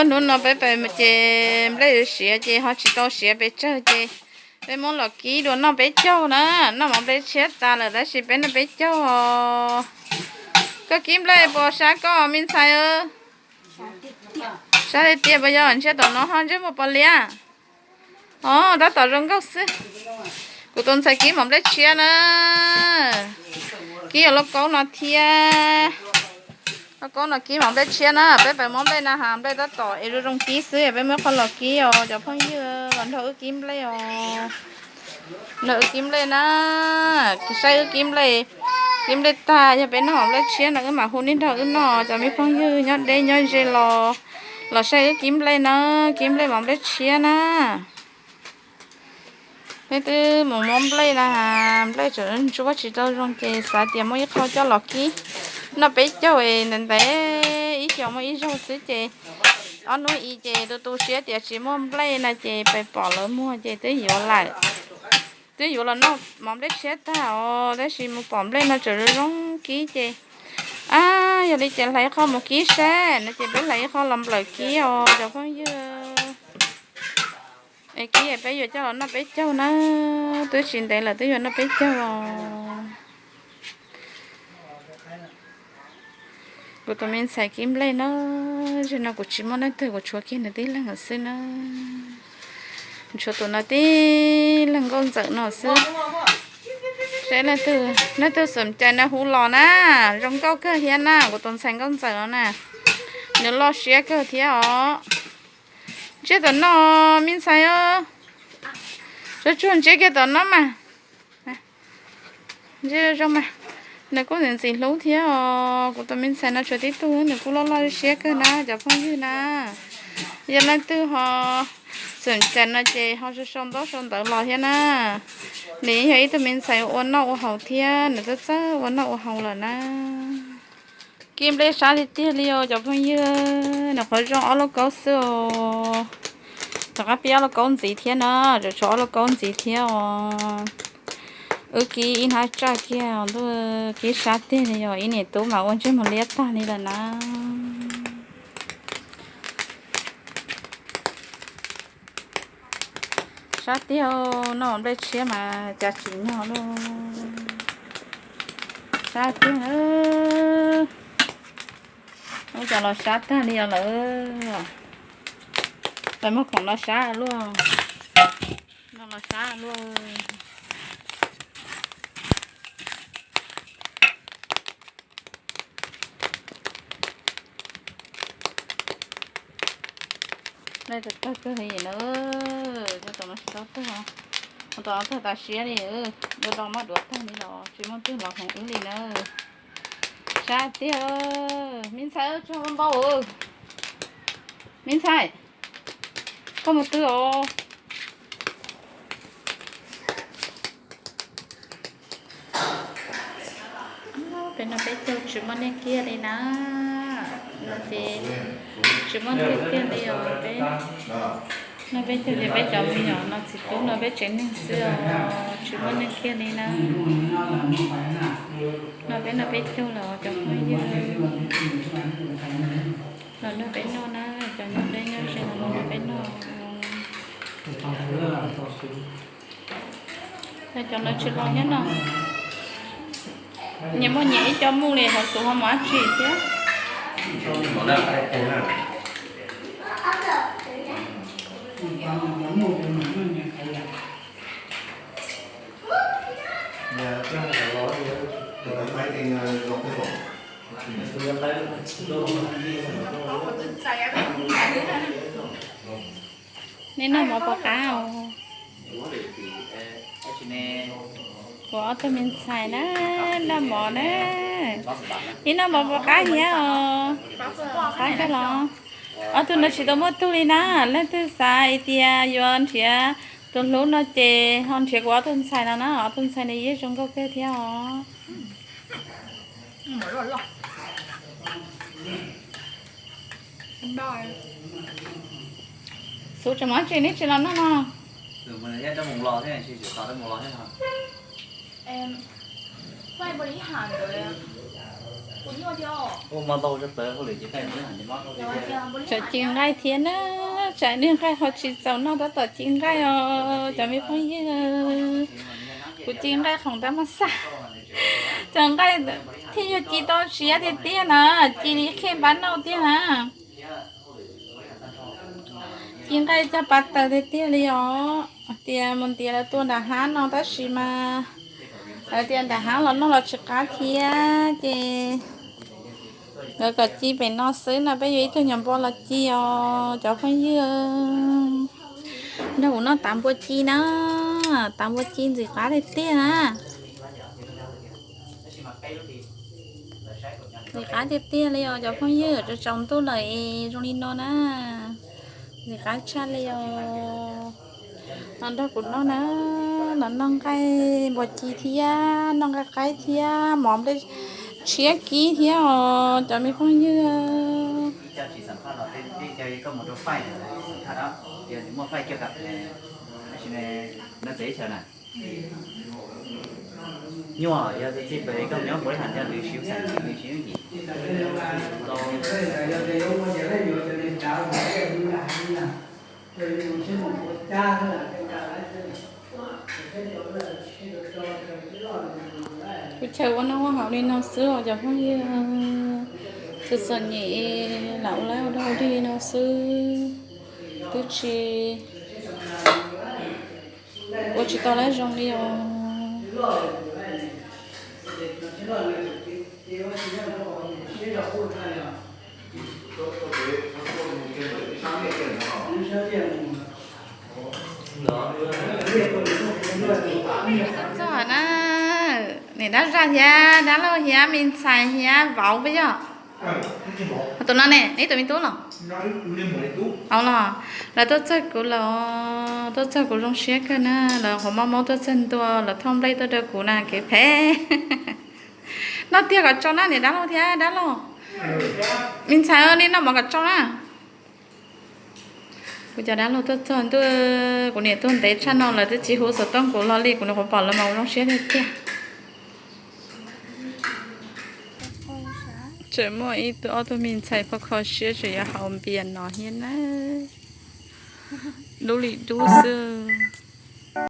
Hnub no peb pais ces nplej siav ces ho tsis tau siav pes tsawg ces peb muab los kib dua noj peb caug na. Noj mov nplej tshiab tas lawm tab sis peb noj peb caug os. Koj kib nplej puas sab koj me ntxhais? Sab tiag tiag puas yog? Ntshe tom no ho ntsej muag pos liab. Os, tab tom zoo nkauj xwb. Kuv tus ntxhais kib mov nplej tshiab na. Kib yuav lauj kaub no thiab. Lauj kaub no kib mov nplej tshiab na, peb pais muab nplej na has nplej tab tom es zoo zoo kib xwb, peb muab qhov los kib os cov phooj ywg, los nrog wb kib nplej os. Nrog wb kib nplej na, saib wb kib nplej. Kib nplej tag yog peb noj mov nplej tshiab no wb mam hu nej nrog wb noj cov me phooj ywg nyob deb nyob ze los, los saib wb kib nplej na, kib nplej mov nplej tshiab na. Peb twb mus muab nplej na, nplej tseem ntsuab tsis tau zoo ces xav tias muaj ib qho coj los kib noj peb caug es ntawd ntawd ib xyoos muaj ib zaug xwb ces ob hnub i ces tu tu siab tias tsis muaj nplej no ces pais pom lawv muag ces twb yuav lawm. Twb yuav los noj mov nplej tshiab tag os tab sis mus pom nplej no tseem zoo zoo kib ces, a, yog li ces hlais ib qho mus kib seb no ces peb hlais ib qho los nplawm kib os cov phooj ywg. Es kib peb yuav coj los noj peb caug na, twb tsis ntev lawm twb yuav noj peb caug os. Kuv tus me ntxhais kib nplej na, zaum no kuv tsis muaj leej twg, kuv tshuav kiag nws tib leeg xwb na. Tshuav tus no tib leeg nkauj ntxawm no xwb. Seb leej twg xom cai no hu los na, zoo nkauj kawg thiab na, kuv tus ntxhais nkauj ntxawm no na, nws loj siab kawg thiab os. Ntsiab tom no, me ntxhais os, tsuag tsuag ntsiab kiag tom no mas. Ntsiab zoo mas, nws kuj ntxim ntxim hlub thiab os. Kuv tus me ntxhais no tshuav tib tug nws kuj loj loj siab kawg na cov phooj ywg na. Yog leej twg ho xom cai no ces ho sau sau ntaub sau ntawv los thiab na. Nws yog ib tug me ntxhais ua noj ua haus thiab, nws txawj txawj ua noj ua haus lawm na. Kib nplej sab tiag tiag li os cov phooj ywg, nws qhuav zoo ob lauj kaub xwb os. Rov qab pib ob lauj kaub ntxiv thiab na, tseem tshuav ob lauj kaub ntxiv thiab os. Wb kib ib hnab tsaj kiag ntuj, kib sab tiag li os, ib niam tub mas ua ntsej muag liab tag li lawm na. Sab tiag, noj nplej tshiab mas cas tsim nyog lauj. Sab tiag. Ub, cov los sab tag li os lawm. Pais muag khoom los sab luaj. No los sab luaj. Noj tag kawg li na, noj tom no tsis tau tag, noj tom no tag tas siab li, noj do mab duav tag li los tsis muaj twg los hmoov wb li na. Sab tiag, me ntxhais tsaug ntau. Me ntxhais, koj mus twg os? Peb noj peb caug tsis muaj neeg kiag li na. No ces tsis muaj neeg kiag li os peb. Noj peb caug ces peb cov me nyuam no txiv tub no peb tsev neeg xwb os, tsis muaj neeg kiag li na. No peb noj peb caug los cov phooj ywg los nrog peb noj na, cov nyob deb nyob ze los nrog peb noj. Cov no tsis los thiab no. Nyias muaj nyias ib co mus li, hauv xus ho mus dab tsi thiab. Nej noj mov puas qab os? Kuv ob tug me ntxhais na, noj mov na. Nej noj mov puas qab thiab os? Qab kawg los? Ob tug no tsis tau muaj tug li na, leej twg xav hais tias yuav nrhiav tus hlub no ces ho nrhiav kuv ob tug ntxhais no na, ob tug ntxhais no yeej zoo nkauj kawg thiab os. Xus tseem muaj dab tsi neb tsis los noj no? Tsam ci nqaij thiab na, tsam niag nqaij ho tsis txaus noj tab tom ci nqaij os cov me phooj ywg. Kuv ci nqaij khoom rab maj xaj, cov nqaij thiaj yuav ci tau siab tiag tiag na, ci li qhia npab noj tiag na. Ci nqaij cog pab taws tiag tiag li os. Hais tias mus ntiav lawv tua nram hav no tab sis mas lawv tias nram hav los noj los tsis qab thiab ces nkawd kom ci pem no xwb no, peb yuav ib tug nyuam npua los ci os cov phooj ywg. Nrog kuv noj tav npua ci na, tav npua ci ntxim qab tiag tiag na. Ntxim qab tiag tiag li os cov phooj ywg, tsaus tsaus ntuj lawm es zoo li no na, ntxim qab tshaj li os. Los nrog kuv noj na, los noj nqaij npua ci thiab noj nqaij qaib thiab mov nplej tshiab kib thiab os cov me phooj ywg. Nyuaj yog txij pem koj nyob npaum li hais tias lwm siv xeem lwm siv yim. Kuv chaw ua noj ua haus li no xwb os cov phooj ywg. Txom txom nyem lam ua laib ua dog ua dig li no xwb, twb tsis ua tsis tau laib zoo li os. Txog na, niam dab zaj thiab dab laug thiab me ntxhais thiab vauv peb yog. Tus no ne, neb tus me tub los? Au los, lawv tuaj txog kuv lawm, tuaj txog kuv zoo siab kawg na, lawv qhov mob mob tuaj txog ntua, lawv thauj nplej tuaj rau kuv na, kev phem. Noj tiag kom tsau na niam dab laug thiab dab laug. Me ntxhais nej noj mov kom tsau na. Kuv cov dab laug tuaj txog ntua, kuv niam tuaj ntev tshaj no lawv twb tsis hu xov tooj kuv los li, kuv nyuam qhuav pom lawv mas kuv zoo siab tiag tiag. Tseem muaj ib tug ob tug me ntxhais phob kho siab tseem yuav haus npias no thiab na. Dub li dub xwb.